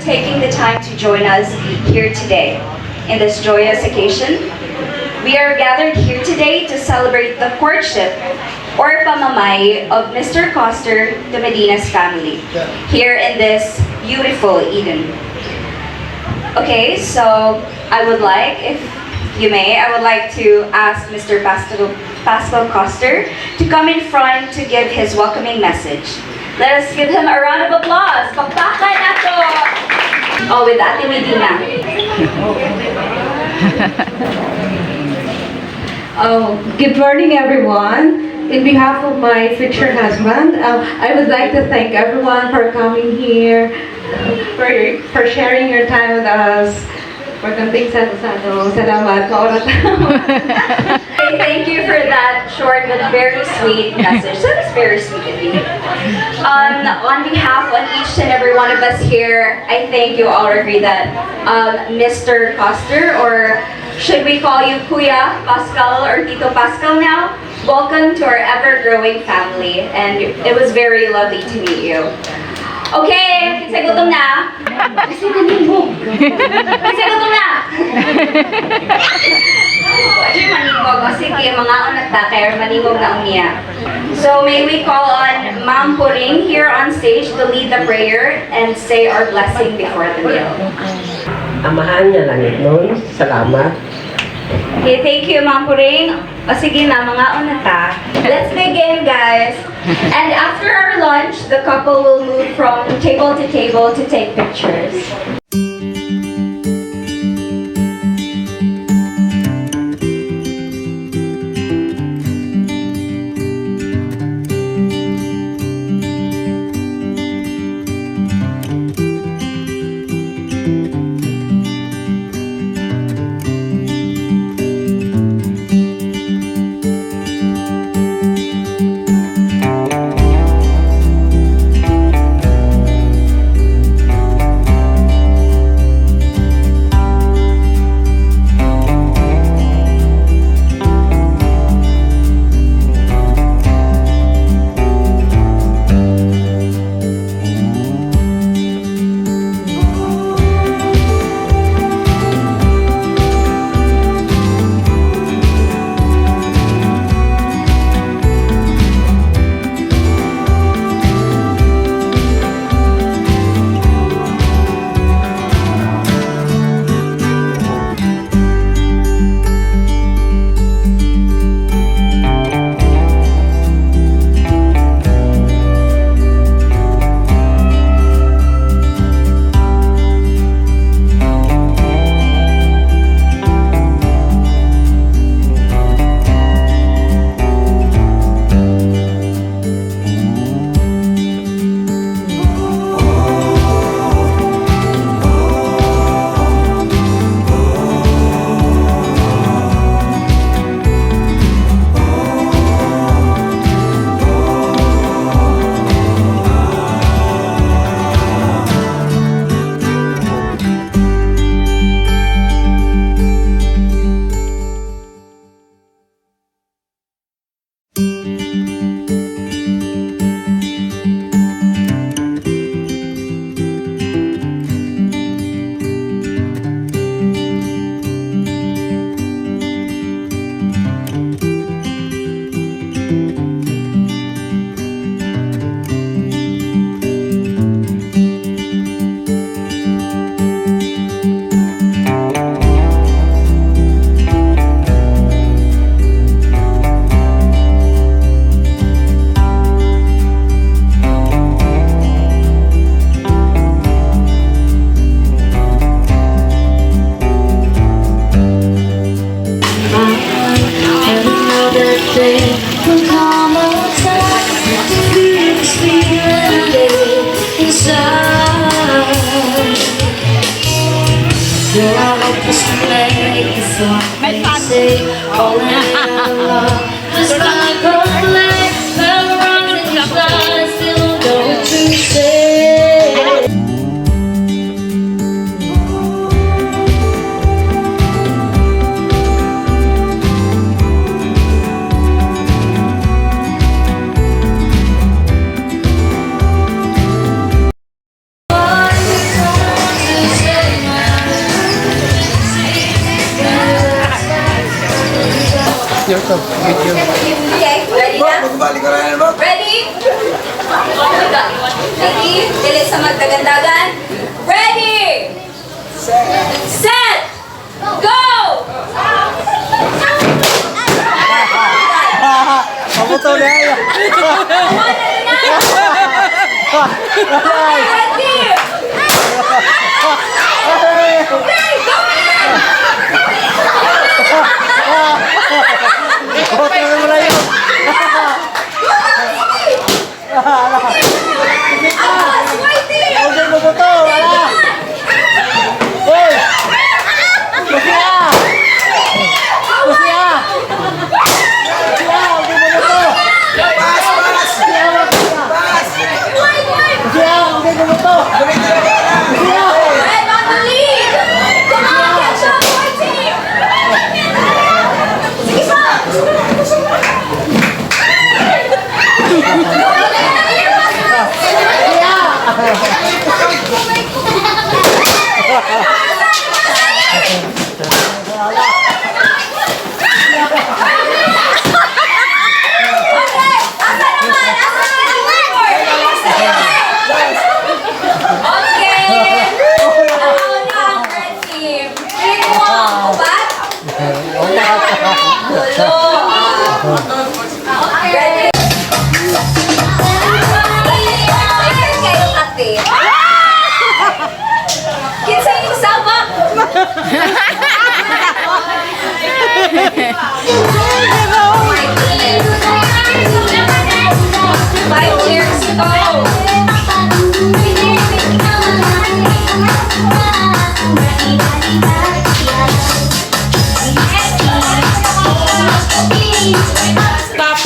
taking the time to join us here today in this joyous occasion. We are gathered here today to celebrate the courtship or pamamay of Mr. Coster to Medina's family here in this beautiful Eden. Okay, so I would like, if you may, I would like to ask Mr. Pascal Coster to come in front to give his welcoming message. Let us give him a round of applause. Pakpakan nato! Oh, with Ate Medina. Oh, good morning, everyone. In behalf of my future husband, I would like to thank everyone for coming here, for sharing your time with us. Magandang sa ano, salamat. Kaurat. Okay, thank you for that short but very sweet message. That was very sweet indeed. On behalf of each and every one of us here, I think you all agree that Mr. Coster, or should we call you Kuya Pascal or Tito Pascal now? Welcome to our ever-growing family, and it was very lovely to meet you. Okay, kinsay gutom na. Kasi maningog. Kinsay gutom na. Pwede maningog. O sige, mangaon na ta, kaya maningog na unya. So may we call on Ma'am Puring here on stage to lead the prayer and say our blessing before the meal. Amahan nga langitnon, salamat. Okay, thank you, Ma'am Puring. O sige na, mangaon na ta. Let's begin, guys. And after our lunch, the couple will move from table to table to take pictures. Another day will come, a time to feel this feeling deep inside. Though I hope this to make you thought say all in love just like a flag memorizing each line, still don't know what to say. Video to. Video. Okay, ready na? Ready? Oh my God. Ready? Dili sa magdagandagan. Ready! Set! Go! Pabuto na yan. Ready! Okay, go in! Pabuto na mo yun. Awas! Whitey! Okay, pabuto. Wala. Hoy! Lucia! Lucia! Lucia! Okay, pabuto. Pass! Pass! Pass! White, white! Lucia! Okay, pabuto. Lucia! Red on the lead! Come on, catch up, white team! Sige pa! Okay! Asa naman? Asa naman? Okay! Nauna ang red team. Pili mo ang upat? Tulo. Red team. Kayo ate. Kinsa yung sama? Oh my goodness. Five chairs to go. Stop!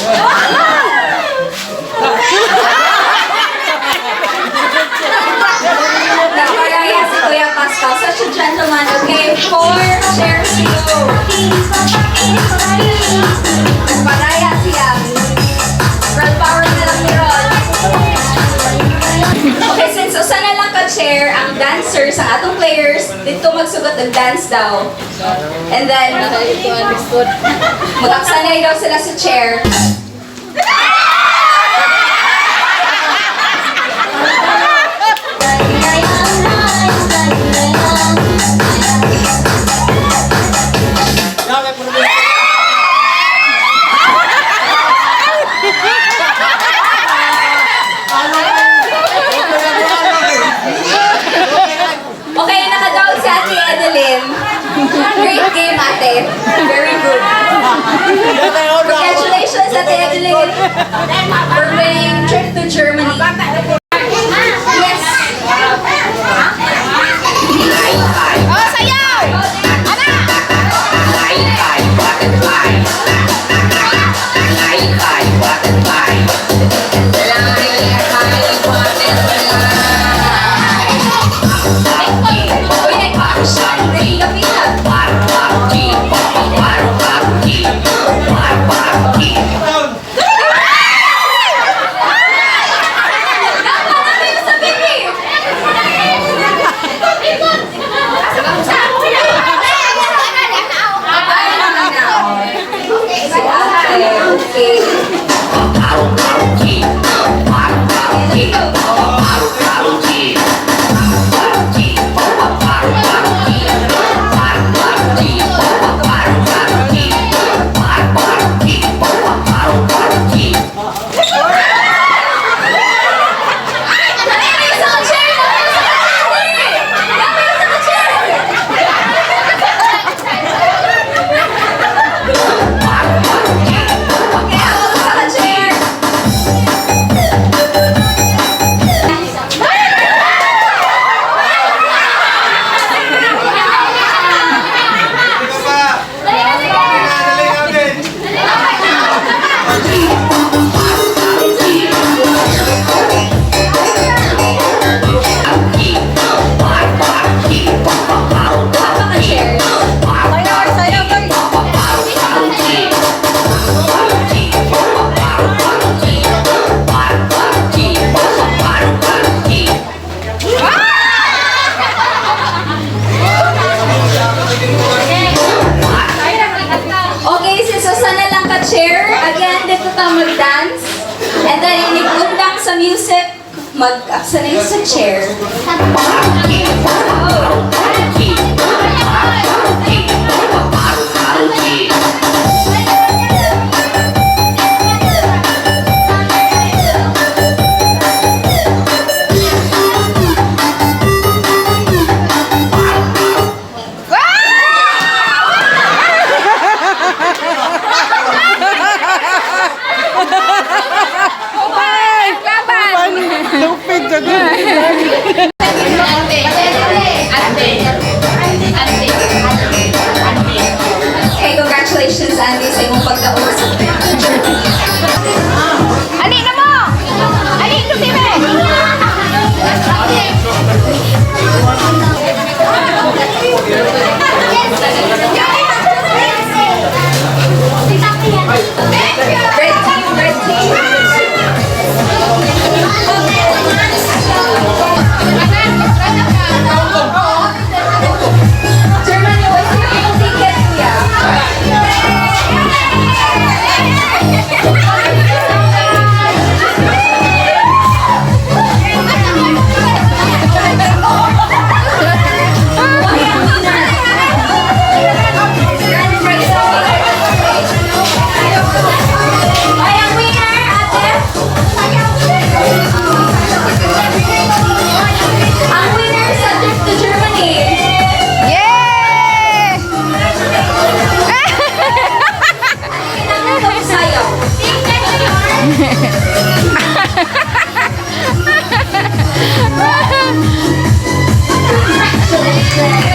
Naparaya si Kuya Pascal. Such a gentleman. Okay, four chairs to go. Nagparaya siya. Girl power na lang ni Ron. Okay, since usa na lang ka chair ang dancers, ang atong players, dito magsugot ng dance daw. And then, mag-aksanay daw sila sa chair. Okay, naka-down si Ate Adeline. Great game, ate. Very good. Congratulations, Ate Adeline, for winning trip to Germany. Yes. Oh, sayaw! Ana! Uy, ready ka, Pina. Mag-aksanay sa chair. Lupit dyan. Okay, congratulations, Andy, sa imong pagdaog sa Germany. Ali na mo! Ali, lumibe! Red team, red team. Germany, what's your imong ticket, kuya? Ay, ang winner, ate! Ang winner sa trip to Germany! Yay! Kailangan daw sayaw. Congratulations!